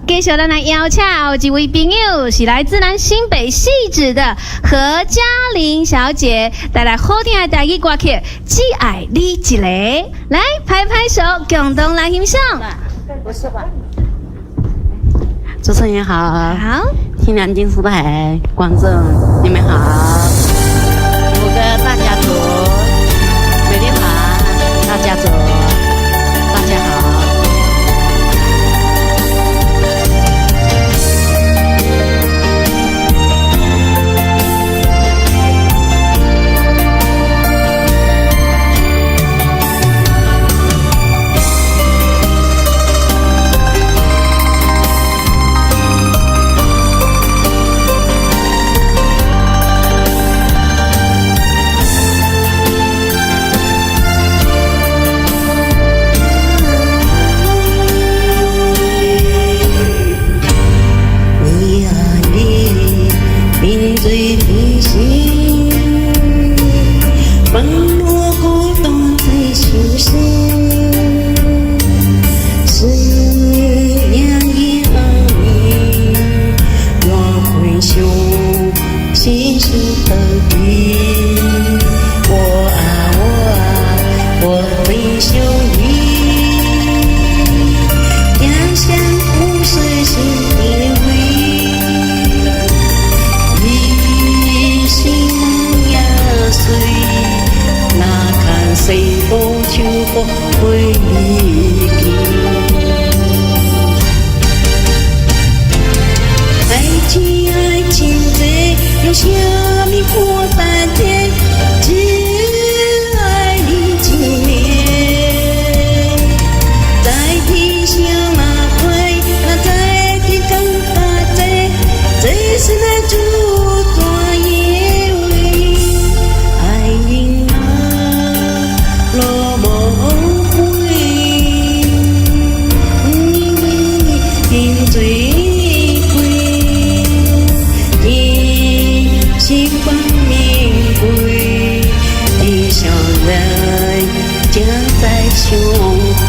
繼續咱來邀請有一位朋友，是來自咱新北汐止的何嘉玲小姐，帶來好聽的台語歌曲《只愛你一个》，來拍拍手，共同來欣賞。不是吧？主持人好，好，聽兩電視台觀眾你們好，五個大家族，美麗華大家族，大家好。你啊你，面對平行，放我孤單在相思，思念的暗暝，我回想心事到底。我啊我啊，我真想你，家鄉故事心的味。你心也碎，哪看西風秋風會離去。愛情愛情這有啥物可代替？只愛你一個。在天上若飛，若在天更加濟，這是咱主大的話。愛情啊，落無悔，因水歸，天心光明歸，天上人將再相會。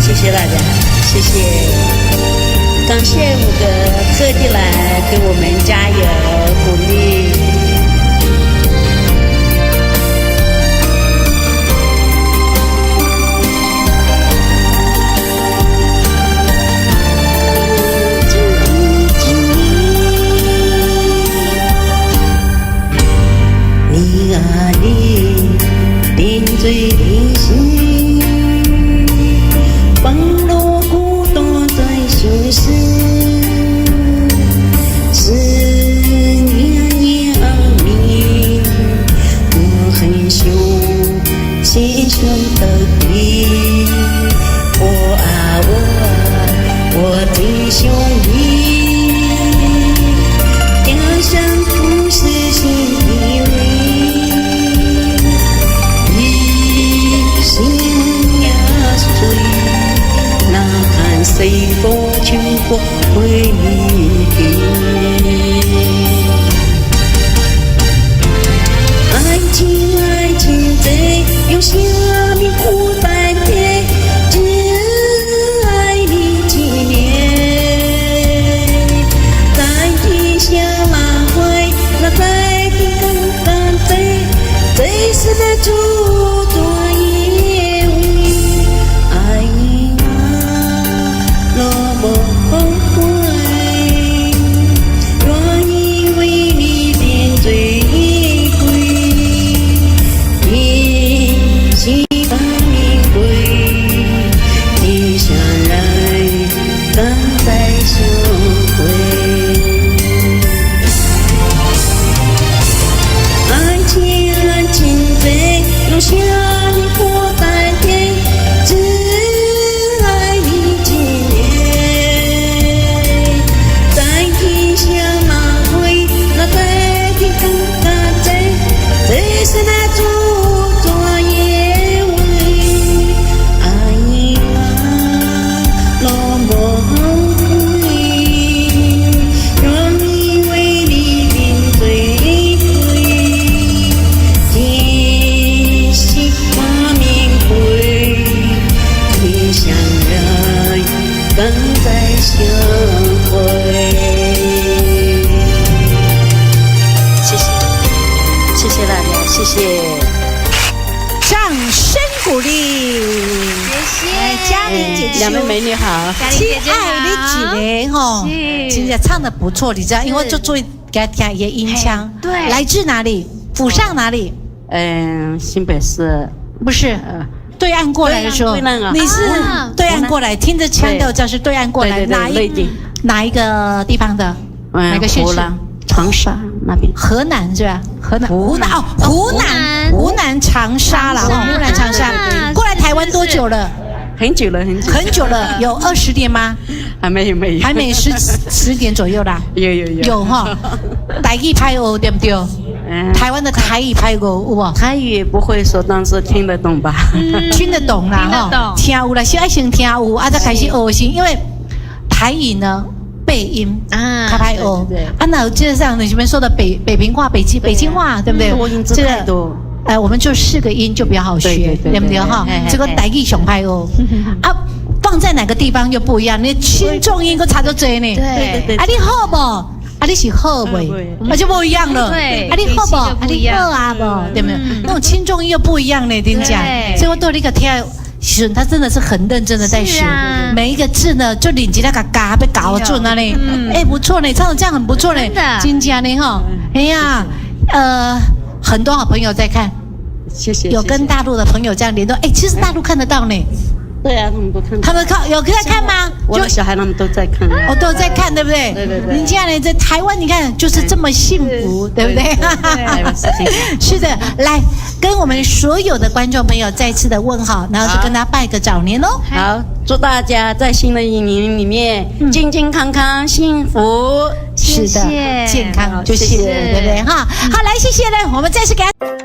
謝謝大家，謝謝，感謝五哥特地來給我們加油鼓勵。你啊你，沉醉的心，放落孤單在相思，思念的暗暝，我很想心上到底。我啊我啊，我真想你，家鄉故事心的味。你心也碎，哪看西風秋風會離去。愛情愛情這有啥物可代替？只愛你一個。在天上若飛，若在天更加濟，這是咱主大的話。愛啊，落無悔，願意為你變醉歸，天心光明歸，天上人敢再相會。愛情愛情這有啥物可代替？只愛你一個。在天上若飛，若在天更加濟，這是咱主大的話。愛啊，落無悔，願意為你變醉歸，天心光明歸，天上人。敢再相會。謝謝，謝謝大家，謝謝。掌聲鼓勵。謝謝。嘉玲姐姐，兩位美女好。嘉玲姐姐親愛你一个吼，是真的唱得不錯，你知道，因為我就注意給他聽伊的音腔。對。來自哪裡？府上哪裡？嗯，新北市。不是，對岸過來的時候，對岸啊。你是對岸過來，聽着腔調就是對岸過來，哪一個地方的？哪個縣市？長沙那邊。河南是吧？河南，湖南哦，湖南，湖南長沙了，湖南長沙。過來台灣多久了？很久了，很久。很久了，有20年嗎？還沒有，沒有。還沒十年左右啦。有有有。有哈，台語歹學對不對？台灣的台語歹學有無？台語不會說，但是聽得懂吧？聽得懂啦，哈，聽有啦，先愛先聽有，啊，再開始學先，因為台語呢背音啊，較歹學。啊，那就像你前面說的北平話、北京話，對不對？多音字太多。哎，我們就四個音就比較好學，對不對哈？這個台語上歹學啊，放在哪個地方又不一樣，你輕重音都差足濟呢。對對對。啊，你好無？啊，你是好未？那就不一樣了。啊，你好無？啊，你好啊無？對不對？那種輕重音又不一樣呢，聽講。所以我對你個聽，其實他真的是很認真的在學，每一個字呢，就領吉那個嘎被搞準了呢。哎，不錯呢，唱的這樣很不錯呢。真正呢哈，哎呀，很多好朋友在看。謝謝。有跟大陸的朋友這樣聯絡，哎，其實大陸看得到呢。對啊，他們都看。他們看有在看嗎？我的小孩他們都在看。我都在看，對不對？對對對。你這樣呢，在台灣，你看就是這麼幸福，對不對？是的，來跟我們所有的觀眾朋友再次的問好，然後是跟他拜個早年哦。好，祝大家在新的一年裡面健健康康、幸福。是的，健康就是，對不對？哈，好，來，謝謝呢，我們再次給他。